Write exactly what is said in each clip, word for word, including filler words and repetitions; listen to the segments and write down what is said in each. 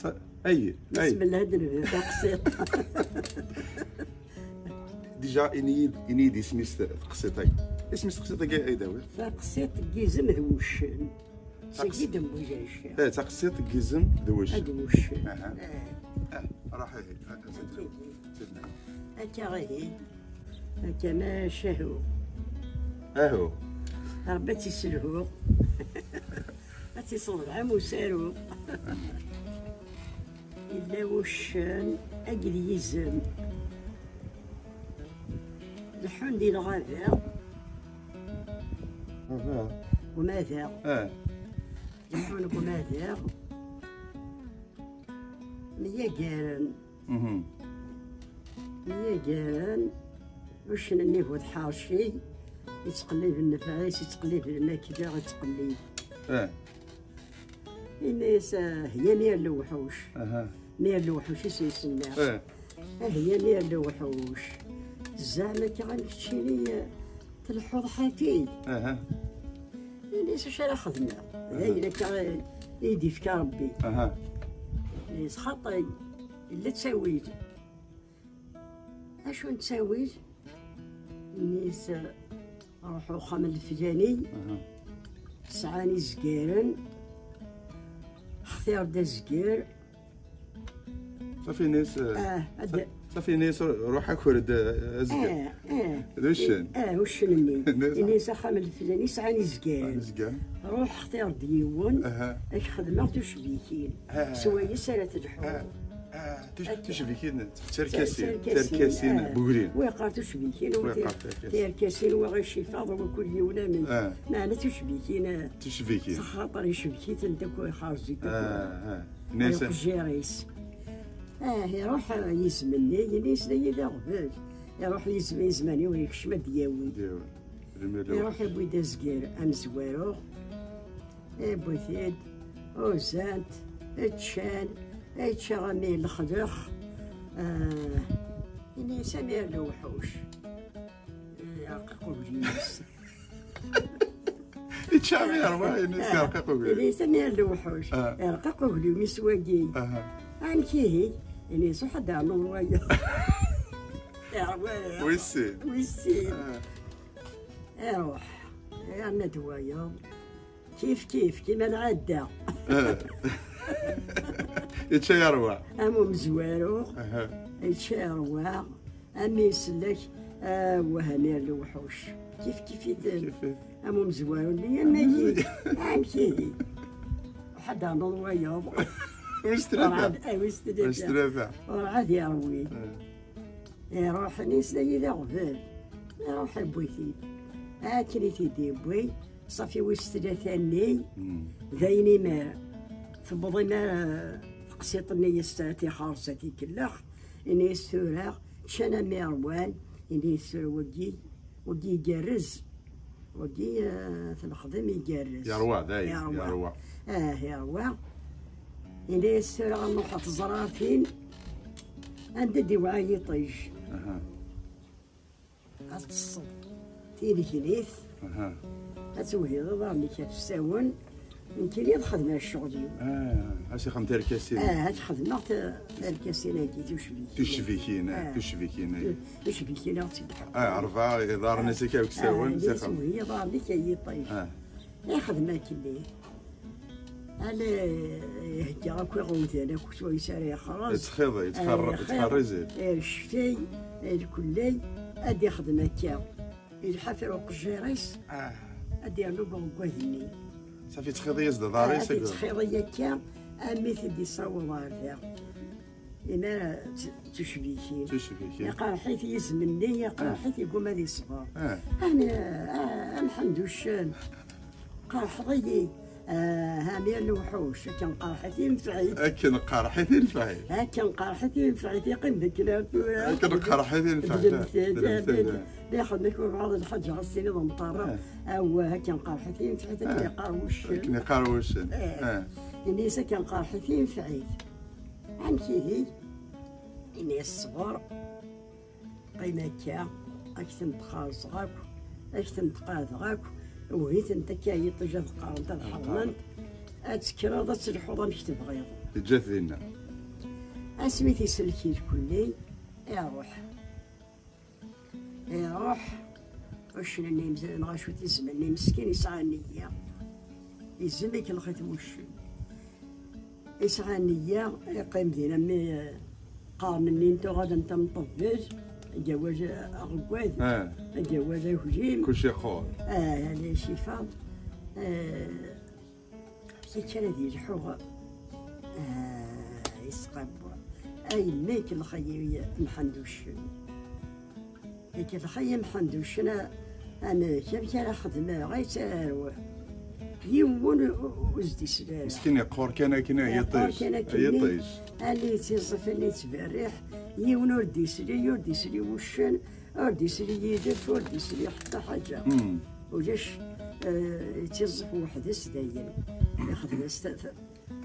Ayi, ayi. Bismillah, ad nebdu taqsiṭ. Déjà, ini-yi-d, ini-yi-d isem-is teqsiṭ-agi. Isem-is teqsiṭ-agi ay dawi? Taqsiṭ n yizem d wuccen. Sagi d mbujac. Eh, taqsiṭ n yizem d wuccen. D wuccen. Aha. Eh. Eh, ruḥ ihi. Sidna. Akka ihi. Akka ma cahu. Ahu. Rebbi ad tt-iselhu. Ad tt-iṣeḍ lɛam usaru. Yella wuccen agd yizem. Leḥḥun di lɣaba. Umadaɣ. Eh. Leḥḥun deg umadaɣ. Myagaren. Mhm. Myagaren. Uccen-nni bu tḥerci, yettqellib nnfeɛ-is, yettqellib lmakla, yettqellib. Eh. Ini-as, ah, hya mir lewḥuc. Aha. Mir lewḥuc i s-isemma. Eh. Ah, hya mir lewḥuc. Zeɛma akka am keččini, eh, tleḥḥuḍ ḥafi. Aha. Ini-as acu ara xedmeɣ. D ayen akka i d-ifka Rebbi. Aha. Ini-as xaṭi, illa ttawil. Acu n ttawil? Ini-as, ruḥ uxxam n leflani, aha, sɛan izgaren, xtir-d azger. Safi, ini-as, ah, ad- sa-, safi, ini-as, ruḥ aker-d, eh, azger. Eh, eh. D uccen. Eh, uccen-nni. Ini-as, ini-as axxam n leflani sɛan izgaren. Sɛan izgaren. Ruḥ xtir-d yiwen, aha, ad k-xedmeɣ tucbikin. Ah. Swayes ara telḥuḍ. Ah. Ah, tuc-, tucbikin, terkasin, terkasin, ah, n wegrin. Wa yeqqar tucbikin, wa yeqqar terkasin, wa ɣic ifaḍ, wa kul yiwen amek. Ah. Meɛna tucbikin, ah, tucbikin. S axaṭer icbek-itent akk, ixerz-itent akk. Ah, ah. Ay uqejjir-is. Ah, iruḥ, ah, yizem-nni, ini-as d ayi d aɣbel. Iruḥ yizem, yizem-nni, ur yekcem ad d-yawi. Ad d-yawi. Iruḥ yewwi-d azger amezwaru. Iwwi-t-id, uzan-t, ččan, čča ami lexdex, ah, ini-as amir lewḥuc. Irqeq uglim-is. Ičča ami yerwa, ini-as, ah, irqeq uglim. Ini-as amir lewḥuc. Ah. Irqeq uglim-is wagi. Aha. Amek ihi? Ini-as uḥ ad d-rnuḍ wayeḍ. Wis sin. Wis sin. Ah. Iruḥ, yerna-d wayeḍ. Kif kif, kima lɛadda. Eh. Yečča yerwa. Am umezwaru, aha, yečča yerwa, am yesellek, ah, wah, amir lewḥuc. Kif kif-iten. Kif kif. Am umezwaru-nni, am ayi, amek ihi. Ḥedd rnuḍ wayeḍ. Wis tlata. Urɛad, eh, wis tlata. Wis tlata. Urɛad yerwi. Eh. Iruḥ, ini-as d ayi d aɣbel. Iruḥ, iwwi-t-id. Akken i t-id-iwwi, ṣafi wis tlata-nni, mm, d ayen imir. Tewweḍ imir, eh, teqsiṭ-nni yes-s ad t-ixerṣ, ad t-ikellex. Ini-as tura, ččan am iṛwan, ini-as tura wagi, wagi igerrez. Wagi, eh, t-nexdem igerrez. Yerwa, dayen, yerwa. Yerwa. Ah, yerwa. Ini-as tura ad nruḥ ad teẓratin anda d-iwɛa yiṭij. Aha. Ad teṭṭseḍ tinegnit. Aha. Ad twehhiḍ iḍarren-ik ɣef usawen. Nekkini ad xedmeɣ ccɣel-iw. Ah, ad s-ixdem terkasin. Ah, ad xedmeɣ ta-, terkasin-agi, tucbikin. Tucbikin, ah, ah, tucbikin-agi. Tucbikin ad tt-id-ḥeḍ. Ah, rebɛa iḍarren-is akka deg usawen, ah, ad s-ixdem. Iḍarren-ik ay yiṭij. Ah. Ixdem akkenni. Ala, ihegga akk iɣewdan akk s wayes ara yexreẓ. Yettxiḍi, yettxerr-, ah, yettxerriz-it. Ccfay, lkullay, ad ixdem akka. Ilḥa ɣef uqejjir-is, ah, ad yernu deg uggad-nni. Safi, yettxiḍi-yas-d aḍar-is. Ah, yettxiḍi akka, armi t-id-yessaweḍ ɣer da. Imir t-, tucbikin. Tucbikin. Iqerḥ-it yizem-nni, iqerḥ-it, yegguma ad iṣber. Ah. Ani, ah, a Mḥend uccen, qerḥeḍ-iyi. Ah, amir lewḥuc, akken qerḥit i nefɛit. Akken qerḥit i nefɛit. Akken qerḥit i nefɛit, iqqim d akken ar tura. Akken qerḥit i nefɛit, d lemtel, ah, d lemtel, ah. D ixedmek walbeɛḍ lḥaǧa ɣas tiniḍ mṭerra. Ah. Awah, akken qerḥit i nefɛit, akken, ah, iqqar wuccen. Akken iqqar wuccen. Ah. Ah. Ini-as akken qerḥit i nefɛit. Amek ihi? Ini-as ṣber. Qqim akka, ad k-tent-xerṣeɣ akk, ad k-tent-qadeɣ akk, uhi-tent akka yiṭij ad qqarent, ad ḥeḍnent, ad tekkreḍ ad telḥuḍ amek tebɣiḍ. Teǧǧa-t dinna. Asmi t-isellek irkelli, iruḥ. Iruḥ, uccen-nni yemzel, neɣ acu, izem-nni meskin, yesɛa nniya. Izem ikellex-it wuccen. Yesɛa nniya, iqqim dinna, mi, eh, qqaren-nni n tuɣal n tamṭebbel, agawaz aɣeggad, Ah. agawaz aglim. Kulci yeqqur. Ah, ala cifa. Ah, Yekker ad yelḥu, ah, yesqabbu. Ay, ma ikellex-iyi Mḥend Uccen. Ikellex-iyi Mḥend Uccen, a-, amek, amek ara xedmeɣ? Ay ttaruɣ. Yiwen ur, ur s-d-isli ara. Meskin yeqqur kan akken, Yeqqur yiṭij. kan akken. Yiṭij. Alli yettiẓẓif, alli yettberriḥ. Yiwen ur d-isli, ur d-isli wuccen. Ur d-isli yilef, ur d-isli ḥetta ḥaǧa. Hmm. Ulac, eh, yettiẓẓif weḥd-s dayen. Ixdem-as ta-, ta-,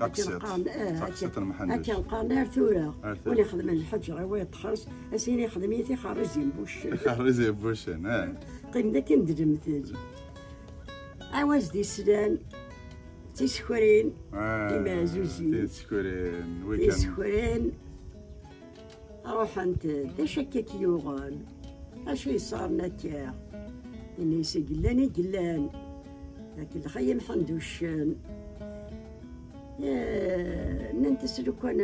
Taqsiṭ. akken qqaren, eh, Taqsiṭ akken, n Mḥend. akken qqaren ar tura. Ar tura. Win ixedmen lḥaǧa i wayeḍ xers, a s-yini xdem-it ixerriz yembuccen. Ixerriz yembuccen, eh. Qqim d akken d lemtel. Ɛawaz d-islan, d tisekrin, Ah, timeɛzuzin. tisekrin, wi kan. Tisekrin. Ruḥent, d acu akka k-yuɣen? Acu yesɣaren akka? Ini-as, i yellan, i yellan. Akken lxayyem Mḥend Uccen. Eh, nnant-as, lukan,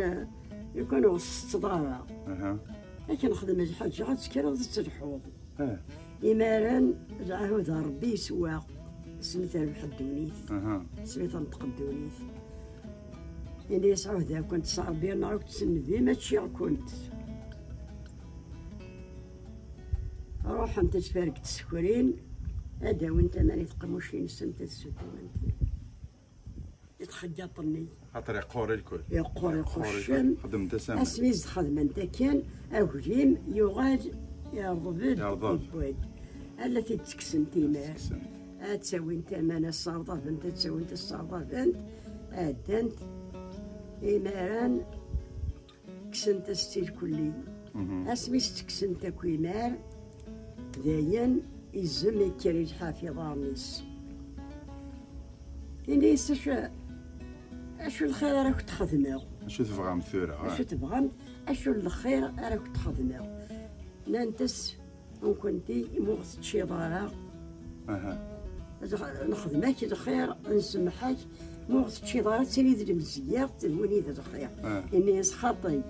lukan ur tsetteḍ ara. Aha. Akken xdem lḥaǧa, ad tekkreḍ ad telḥuḍ. Ah. Imaren, lɛahuda Rebbi yeswa, asmi terbeḥ ddunit. Aha. Asmi tenṭeq ddunit. Ini-as, ɛuhdaɣ-kent s Rebbi, neɣ akked nnbi, ma ččiɣ-kent. Ruḥent ad fargent tsekrin, ad d-awint aman i teqmucin-nsent, ad ssuturent. I txeggaṭ-nni. Xaṭer yeqqur i lkul. Yeqqur Yeqqur i lkul. Xeddment-as aman. Asmi i s-d-xedment akken, aglim yuɣal yerḍeb-d, Yerḍeb. yewwad. Ala t-id-ttekksen timar. Ttekksen. Ad ttawint aman, ad sserḍabent, ad ttawint, ad sserḍabent, ɛeddant. Imaren, kksent-as-tt-id kulli. Mhm. Asmi s-tt-kksent akk imar, dayen izem ikker ilḥa f iḍarren-is. Ini-as, acu, acu lxir ara k-d-xedmeɣ? Acu tebɣam tura? Acu tebɣam? Acu n lxir ara k-d-xedmeɣ? Nnant-as, nekkenti, ma ur teččiḍ ara, Aha. nexdem-ak lxir, nsemmeḥ-ak, ma ur teččiḍ ara, ad tili d lemzeyya, d win i d lxir. Ah. Ini-as, xaṭi,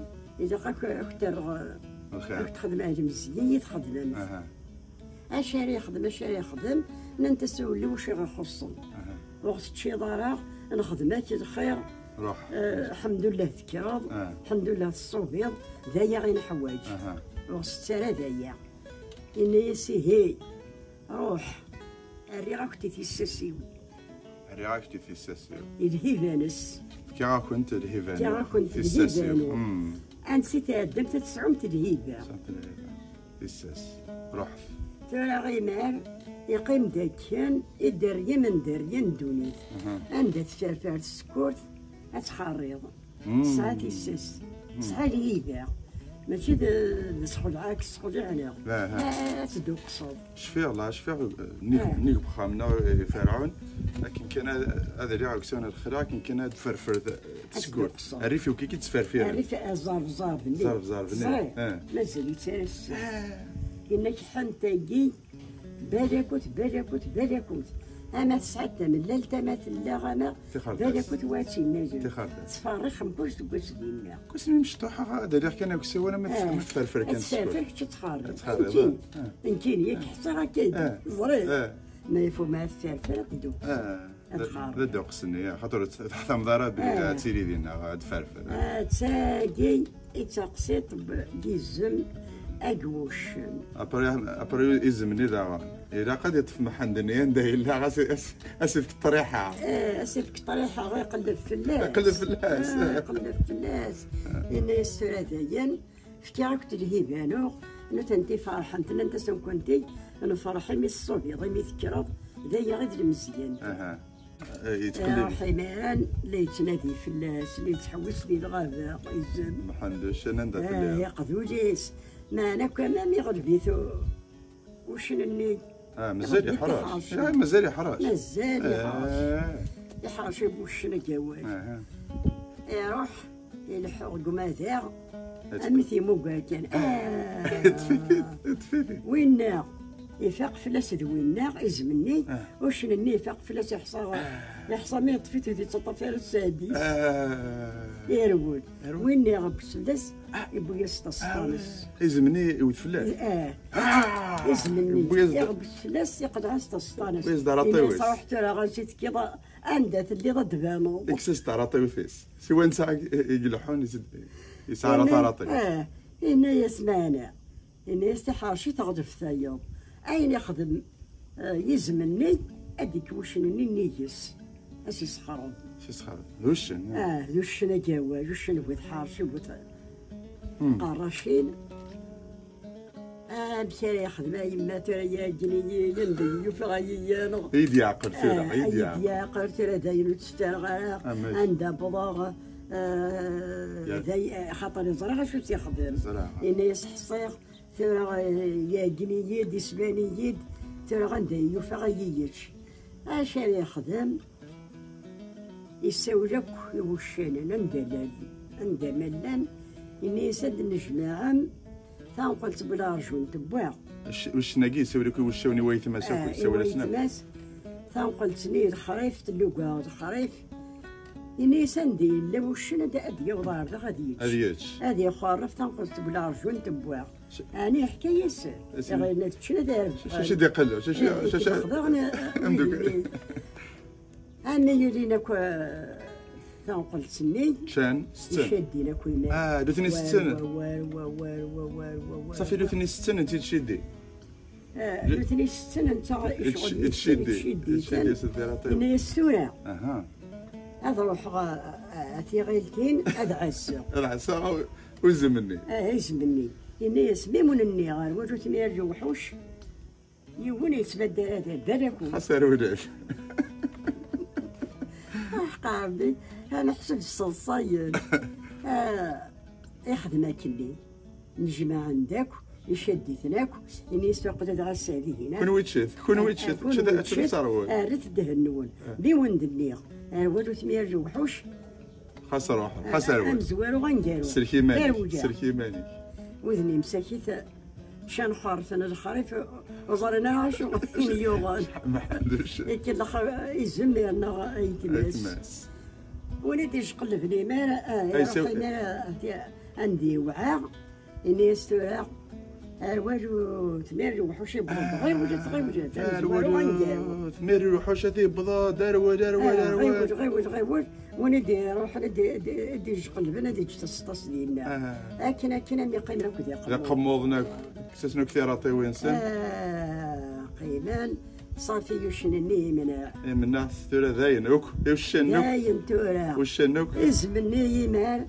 ilaq ak, ak-d-rreɣ, Lxir. ak-d-xedmeɣ lemzeyya i txedmemt. Aha. Acu ara yexdem, acu ara yexdem? Nnant-as, a wlli, wacu i ɣ-ixuṣṣen? Aha. Ur ɣ-teččiḍ ara, nexdem-ak lxir. Ruḥ. Eh, lḥemdullah tekkreḍ, Ah. lḥemdullah teṣṣubiḍ, d aya i neḥwaǧ. Aha. Ur ɣ-tett ara d aya. Yenna-yas, ihi, ruḥ, rriɣ-ak-d i tissas-iw. Rriɣ-ak-d i tissas-iw. I lhiba-ines. Fkiɣ-akent lhiba-nneɣ. Fkiɣ-akent Tissas-iw. lhiba-nneɣ. Hmm. Ansi tɛeddamt ad tesɛumt lhiba. Tesɛumt lhiba. Tissas. Ruḥet. Tura imar, iqqim d akken i dderya n dderya n ddunit. Aha. Anda tferfer tsekkurt, ad txerriḍ. Mm. Tesɛa tissas. Mm. Tesɛa lhiba. Mačči d, d ssxelɛa, ad k-ssxelɛen. La, ha. La, ad tedduqseḍ. Cfiɣ, la, cfiɣ, eh, nnig, Ah. nnig uxxam-nneɣ, eh, Ferɛun, akken kan ad, ad iliɣ deg ussan n lexla, akken kan ad tferfer t-, Ad tsekkurt. tedduqseḍ. Rrif iwki-k-id ttferfiren. Rrif, eh, ẓerb, ẓerb-nni. Ẓerb, ẓerb-nni. Ẓriɣ. Eh. Mazal-itt ara ass-a. Ah. Yenna-k ḥan tagi, Balakut, balakut, balakut. Ama tesɛa tamellalt, ama tella, ama Tixerdas. balakut wa ad tt-yennajen. Tixerdas. Ttferrix mkul seg wass dinna. Kusin mecṭuḥa, ad aliɣ kan aksawen ama Ah, tferfer kan ad tferfer, kečč ad txerriḍ. Ad txerriḍ, Nekkini, ah, ah. nekkini, yak ḥṣaɣ akka, Ah. ẓriɣ. Ah. Ma ifu ma ad tferfer, ad dduqs. Ah. Ad D-, txerriḍ. d dduqs-nni, ah, xaṭer ur t-, teḥtameḍ ara belli Ah. ad tili dinna, ad tferfer. Ah, d tagi i d taqsiṭ n yizem agwuccen. Après, après izem-nni daɣen, ilaq ad iṭṭef Mḥend-nni anda yella, as, as, as ifk ṭṭriḥa. Eh, as ifk ṭṭriḥa, iqelleb fell-as. Iqelleb fell-as. Ah, iqelleb fell-as. Ah. Yenna-yas tura dayen, fkiɣ-ak-d lhiba-inu, nutenti ferḥent, nnant-as nekkenti nferḥ imi tṣubiḍ, imi tekkreḍ, d aya i d lmezyant. Aha. Eh, yettqellib. Iruḥ imir-a, la yettnadi fell-as, la yettḥewwis di lɣaba, izem. Mḥend Uccen, anda Ah, telliḍ? Iqdul-is. Meɛna akk amam iɣleb-it u-, uccen-nni. Ah, mazal Iɣleb-it iḥṛec. iḥṛec. Ah, mazal iḥṛec. Mazal iḥṛec. Ah. Iḥṛec i wuccen agawal. Aha. Iruḥ ileḥḥu deg umadaɣ, am timugar kan. Ah. Ṭṭef-it-id, ṭṭef-it-id. Winna ifaq fell-as d winna, izem-nni, uccen-nni ifaq fell-as, iḥṣa, iḥṣa mi yeṭṭef-it ur yettaṭṭaf ara sseɛd-is. Ah. Irwel. Irwel. Winna iɣebbes fell-as, yewwi-yas taseṭṭa-nnes. Ah. Izem-nni iwet fell-as. Ah. Ah. Izem-nni iɣebbes fell-as, iqḍeɛ-as taseṭṭa-nnes. Yewwi-yas-d araṭiw-is. Yenna-yas, ruḥ tura ɣer si tekkiḍ anda telliḍ ad d-tbaneḍ. Ikkes-as-d araṭiw-is. Siwa netta i, i ileḥḥun, yesɛa ara taraṭi. Ah, yenna-yas meɛna. Yenna-yas tiḥerci teɣleb tayeḍ. Ayen ixdem, eh, yizem-nni, ad d-ikk wuccen-nni nnig-s. Ad s-isxerḍ. S-isxerḍ. D uccen, ah. Ah, d uccen agawa, d uccen bu tḥerci, bu t-, hmm, qerracin. Amek ara yexdem a yemma tura yagni-yi, anda i yufa ayiyan? Iyi-d yeɛqel tura, ah, iyi-d yeɛqel. Iyi-d yeɛqel tura, dayen ur tt-ttareɣ ara. Amek? Anda wwḍeɣ, ah, day-, xaṭer yeẓra acu tt-ixdem. Yenna-yas ḥṣiɣ, tura, ah, yagni-yi-d, isban-iyi-d, tura anda i yufa ayiyeč? Acu ara yexdem? Yessawel akk i wuccanen, anda llan, anda ma llan, yenna-yas ad d-nejmaɛem tanqelt n ularju n tebwaɣ. Uccen-agi yessawel akk i wuccanen, i waytma-s akk, ah, yessawel-asen akk. Tanqelt-nni d lexrif, telluga d lexrif. Yenna-yas anda yella wuccen ad, ad yaweḍ ɣer da ad yečč. Ad yečč. Ad ixerref tanqelt n ularju n tebwaɣ. Ɛni yeḥka-yas? Iɣil ad ččen ad arbḥen. Acu i d-iqella? Acu i d-iqella? Amdukal. Am yulin akk, eh, tanqelt-nni. Ččan, setten. Icaddin akk iman. Ah, nutni setten. Safi, nutni setten n ticiddi. Eh, nutni setten netta icɣel itciddi. Itciddi, itciddi. Yenna-yas tura. Aha. Ad ruḥeɣ a, a, a tiɣiltin, ad ɛasseɣ. Ad ɛasseɣ, a, uzem-nni. Ah, izem-nni. Yenna-yas, mi wen-nniɣ, ar walu tmir lewḥuc, yiwen yettbaddal ad, ad, ad akun. Xas ar ulac. Aḥeq Rebbi, ad neḥseb sseḍsayen. Ah, ixdem akkenni. Nejmaɛen-d akk, icad-iten akk, ini-as tuqla dɣa sseɛd-ihin. Kunwi ččet, kunwi ččet, ččet, ččet aserwel. Rret ddehn-nwen. Ah. Mi wen-d-nniɣ, ar walu tmir lewḥuc. Xas ruḥ, xas rwel. Amezwaru aneggaru. Sellek iman-ik, sellek iman-ik. Widen imsakit, ččan xerten lexrif, ur ẓrin ara acu i ten-yuɣen. Mḥend uccen. Ikkellex izem yerna ayetma-s. Ayetma-s. Win i d-ijeqleb limar, ah, iruḥ imar, ah, anda yewɛa. Ini-as tura, ar walu tmir lewḥuc iwweḍ, ɣiwlet, ɣiwlet, ar walu aneggaru. Tmir lewḥuc ad iwweḍ, ar walu, ar walu, ar walu. Ɣiwel, ɣiwel, ɣiwel. Win i d-iruḥen, i d-, i d-, i d-ijeqlben, ad iǧǧ taseṭṭa-s dinna. Ah. Akken, akken, am iqqimen akk d iqemmuḍen. D iqemmuḍen akk. Kkes-asen akk tiraṭiwin-nsen. Ah, qqimen. Ṣafi, uccen-nni yemneɛ. Yemneɛ tura dayen akk. Uccen akk. Dayen tura. Uccen akk. Izem-nni yemar.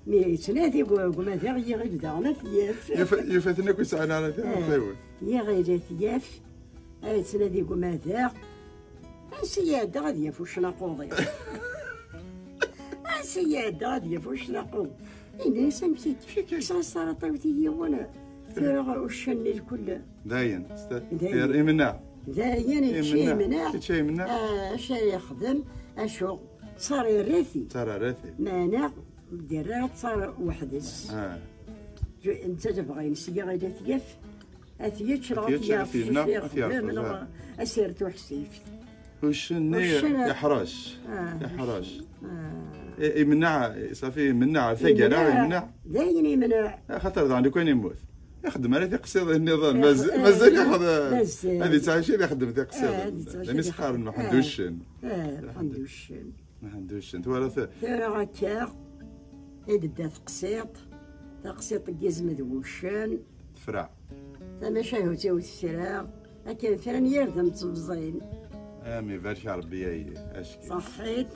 Mi yettnadi deg umadaɣ, yiɣil daɣen ad t-yaf. Yufa-, yufa-ten akk ur sɛin ara tira. Ah, ɣiwel. Yiɣil ad t-yaf, ad yettnadi deg umadaɣ. Ansi iɛedda ad yaf uccen aquḍi? Ansi iɛedda ad yaf uccen aquḍi? Ini-as amek i kkseɣ saraṭiwt i yiwen, tura uccen-nni lkull. Dayen, dayen. Imenna. Dayen, imenna. Imenna. Imenna. Ah, acu ara yexdem? Acu? Ttara irra-t-id. Ttara irra-t-id. Meɛna, Dirra ttara weḥd-s. Ah. Ju-, netta lebɣi-ines, yiɣil ad t-yaf, ad t-yečč, neɣ ad t-yaf, ad t-yaf, ad t-yaf, ad t-yaf, neɣ ad s-yerr tuḥsift. Uccen-nni uccen iḥrec. Ah, iḥrec. Ah. I-, imenneɛ, ṣafi, imenneɛ, ar taggara, imenneɛ. Imenneɛ. Dayen imenneɛ. Axaṭer daɣen lukan immut, ixdem ara tiqsiḍin nniḍen. Ix-, mazal, eh, mazal yaxdem. Mazal. Ad yettɛici ad ixdem tiqsiḍin. Ah, ad yettɛici ad ixdem. Llan isqaren Mḥend uccen. Ah, Mḥend uccen. Mḥend uccen, twalaḍ? Tura akka i d-tedda teqsiṭ, taqsiṭ n yizem d wuccen. Tefra. Tamacahut-iw tefra, akken fran yirden ttemẓin. Am ibarek Rebbi, ay acki. Ṣaḥḥit.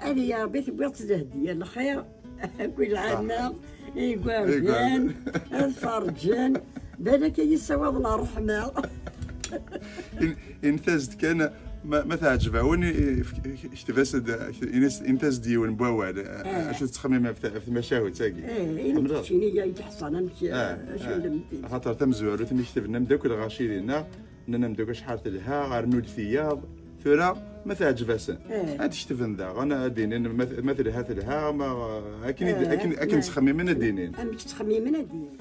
Ad iyi Rebbi tewwiḍ-tt d lehdiya n lxir, akk i lɛanna, i igerdan, ad ferǧen, balak ad yi-ssawaḍen ṛṛeḥma. In-, init-as-d kan, ma, ma teɛǧeb-awen, i, i, kteb-as-d, ini-as, init-as-d yiwen n wawal, eh, acu tettxemmim ɣef ta-, ɣef tmacahut-agi. Eh, ini-as-d keččini, ya, i d-ḥṣan, amek, eh, acu n lmeddit. Axaṭer tamezwarut mi ketben ameddakel ɣer cidi-nneɣ, nnan ameddakel acḥal telha, rnu-d tiyaḍ. Tura, Ma teɛǧeb-asen, Eh. ad ktben daɣen, ad d-inin ma, ma telha telha, ma akken i d- Eh, akken akken eh. ttxemmimen ad d-inin. Amek ttxemmimen ad d-inin.